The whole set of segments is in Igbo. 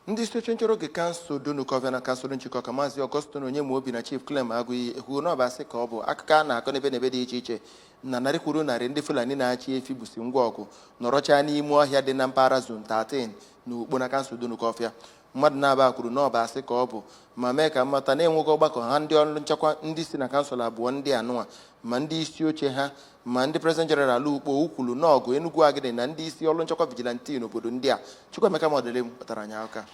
Ndị isi oche nchere oge kansụl Dunukọfịa na kansụl Njikọka, Maazị Augustine Onyemobi na Chief Clem Agụiyi, ekwugo na ọ bụ asị ka ọ bụ akụkọ a na-akọ n'ebe n'ebe dị iche iche na narị kwuru narị ndị Fulani na-achị efi busi ngwa ọgụ nọrọchaa n'ime ọhịa dị na mpaghara Zone 13 na Ukpo na kansụl Dunukọfịa. Mmadụ na-aba kwuru na ọ bụ asị ka ọ bụ, ma mee ka mmata na-enweghị ọgbakọ ha ndị ọrụ nchekwa ndị si na kansụl abụọ ndị anụa, ma ndị isi oche ha, ma ndị President General Ukpo, Ukwulu, Nọgụ, Enugu Agidi na ndị isi ọrụ nchekwa vigilante n'obodo ndị a. Chukwuemeka Mọdịlim kpatara anyị aka.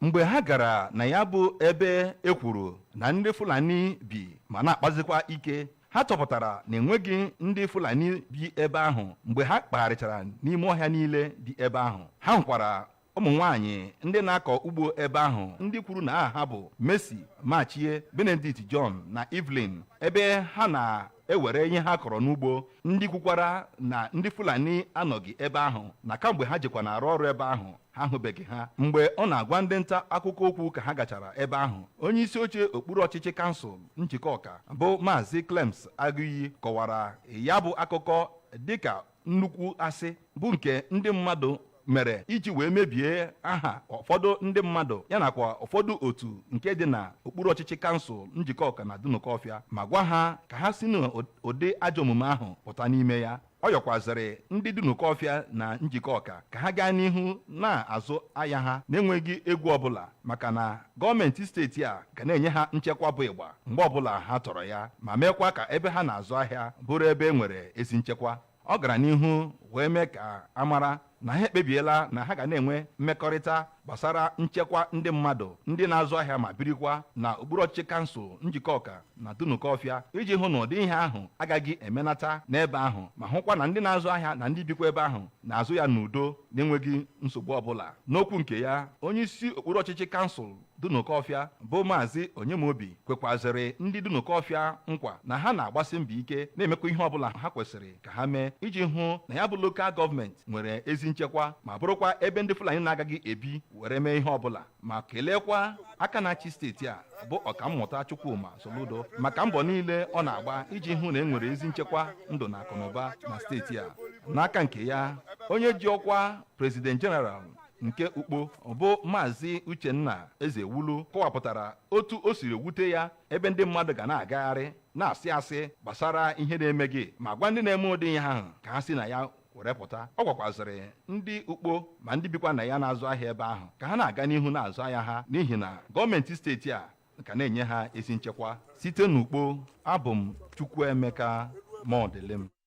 Mgbe ha gara na ya bụ ebe e kwuru na ndị Fulani bi ma na-akpazikwa ike, ha chọpụtara na enweghị ndị Fulani bi ebe ahụ. Mgbe ha kpagharịchara n'ime ọhịa niile dị ebe ahụ, ha hụkwara ụmụ nwaanyị ndị na-akọ ugbo ebe ahụ, ndị kwuru na aha ha bụ Mercy Machie, Benedict John na Evelyn, ebe ha na-ewere ihe ha kọrọ n'ugbo, ndị kwukwara na ndị Fulani anọghị ebe ahụ, na kamgbe ha jikwa na-arụ ọrụ ebe ahụ, ha ahụbeghị ha. Mgbe ọ na-agwa ndị nta akụkọ okwu ka ha gachara ebe ahụ, onye isi oche okpuru ọchịchị kansụl Njikọka bụ Maazị Clems Agụiyi kọwara ya bụ akụkọ dịka nnukwu asị bụ nke ndị mmadụ mere iji wee mebie aha ụfọdụ ndị mmadụ ya nakwa ụfọdụ otu nke dị na okpuru ọchịchị kansụl Njikọka na Dunukọfịa, ma gwa ha ka ha si n'ụdị ajọ omume ahụ pụta n'ime ya. Ọ yọkwazịrị ndị Dunukọfịa na Njikọka ka ha gaa n'ihu na-azụ ahịa ha na-enweghị egwu ọbụla, maka na gọọmenti steeti a ga na-enye ha nchekwa bụ ịgba mgbe ọbụla ha tọrọ ya, ma meekwa ka ebe ha na-azụ ahịa bụrụ ebe e nwere ezi nchekwa. Ọ gara n'ihu wee mee ka a mara na ha ekpebiela na ha ga na-enwe mmekọrịta gbasara nchekwa ndị mmadụ ndị na-azụ ahịa ma birikwa na okpuru ọchịchị kansụl Njikọka na Dunukọfịa, iji hụ na ụdị ihe ahụ agaghị emenata n'ebe ahụ, ma hụkwa na ndị na-azụ ahịa na ndị bikwa ebe ahụ na-azụ ya n'udo na-enweghị nsogbu ọbụla. N'okwu nke ya, onye isi okpuru ọchịchị kansụl Dunukọfịa bụ Maazị Onyemobi kwekwazịrị ndị Dunukọfịa nkwa na ha na-agbasi mbọ ike na-emekwa ihe ọbụla ha kwesịrị ka ha mee iji hụ na ya bụ local government nwere ezi nchekwa ma bụrụkwa ebe ndị Fulani na-agaghị ebi were mee ihe ọbụla, ma keleekwa aka na-achị steeti a bụ Ọkammụta Chukwuma Soludo maka mbọ niile ọ na-agba iji hụ na e nwere ezi nchekwa ndụ na akụnụba na steeti a. N'aka nke ya, onye ji ọkwa President General nke Ukpo bụ Maazị Uchenna Ezewulu kọwapụtara otu o siri wute ya ebe ndị mmadụ ga na-agagharị na-asị asị gbasara ihe na-eme gị, ma gwa ndị na-eme ụdị ihe ahụ ka ha si na ya were pụta. Ọ gwakwazịrị ndị Ukpo ma ndị bikwa na ya na-azụ ahịa ebe ahụ ka ha na-aga n'ihu na-azụ ahịa ha, n'ihi na gọọmenti steeti a ka na-enye ha ezi nchekwa. Site n'Ukpo, abụ m Chukwuemeka Mọdịlim.